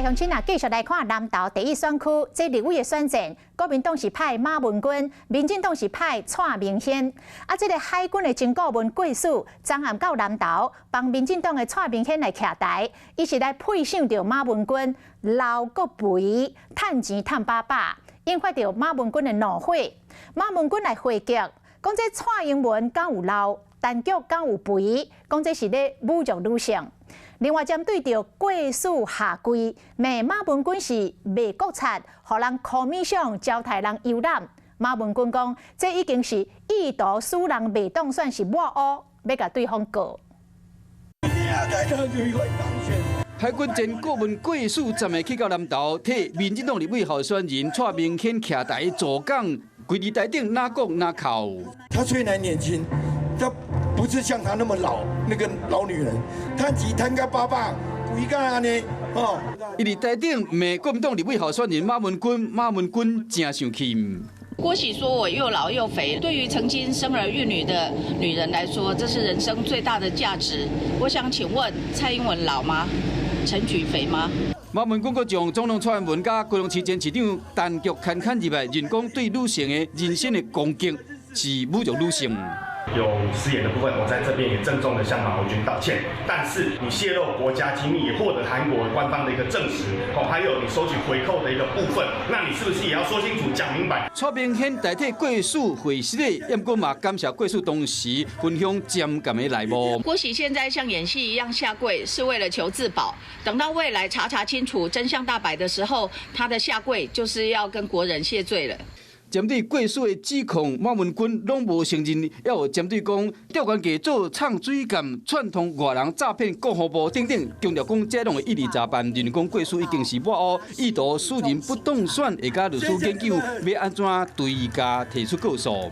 來鄉親啊，繼續來看南投第一選區這立委的選戰，國民黨是派馬文君，民進黨是派蔡明憲。啊，這个海軍的前顧問郭璽，昨暗到南投幫民進黨的蔡明憲來徛台，伊是來配賞著馬文君老閣肥，趁錢趁飽飽，引發著馬文君的怒火。馬文君來回擊，講這蔡英文敢有老，陳菊敢有肥，講這是咧侮辱女性。另外，針對著郭璽下跪，罵馬文君是賣國賊，予人柯米賞招刣人遊覽。馬文君講，這已經是意圖使人袂當選是抹烏，欲共對方告。海軍前顧問郭璽昨暝去到南投，替民進黨立委候選人蔡明憲徛台助講，跪佇台頂若講若哭。他雖然年輕，他不是像他那麼老，那個老女人，趁錢趁甲飽飽，肥甲按呢，哦。伊佇台頂罵國民黨立委候選人馬文君，馬文君誠生氣。郭喜說我又老又肥，對於曾經生兒育女的女人來說，這是人生最大的價值。我想請問蔡英文老嗎？陳菊肥嗎？馬文君閣將總統蔡英文佮高雄市前市長陳菊牽牽入來，認講對女性的人身的攻擊是侮辱女性。有失言的部分，我在這邊也鄭重的向馬文君道歉。但是你洩露國家機密，也獲得韓國官方的一個證實，哦，還有你收取回扣的一個部分，那你是不是也要說清楚、講明白？蔡明憲代替郭璽回失禮，不過嘛感謝郭璽當時分享針感的內幕。郭喜現在像演戲一樣下跪，是為了求自保。等到未來查查清楚真相大白的時候，他的下跪就是要跟國人謝罪了。針對郭璽的指控，馬文君攏無承認，也有針對講釣關計做唱水艦串通外人詐騙國防部等等，強調講這攏會一一查辦。認為講郭璽已經是抹烏，意圖使人不當選，會佮律師研究欲按怎對伊家提出告訴。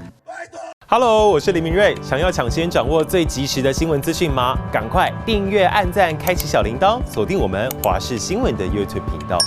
Hello，我是林明瑞，想要搶先掌握最及時的新聞資訊嗎？趕快訂閱、按讚、開啟小鈴鐺，鎖定我們華視新聞的 YouTube 頻道。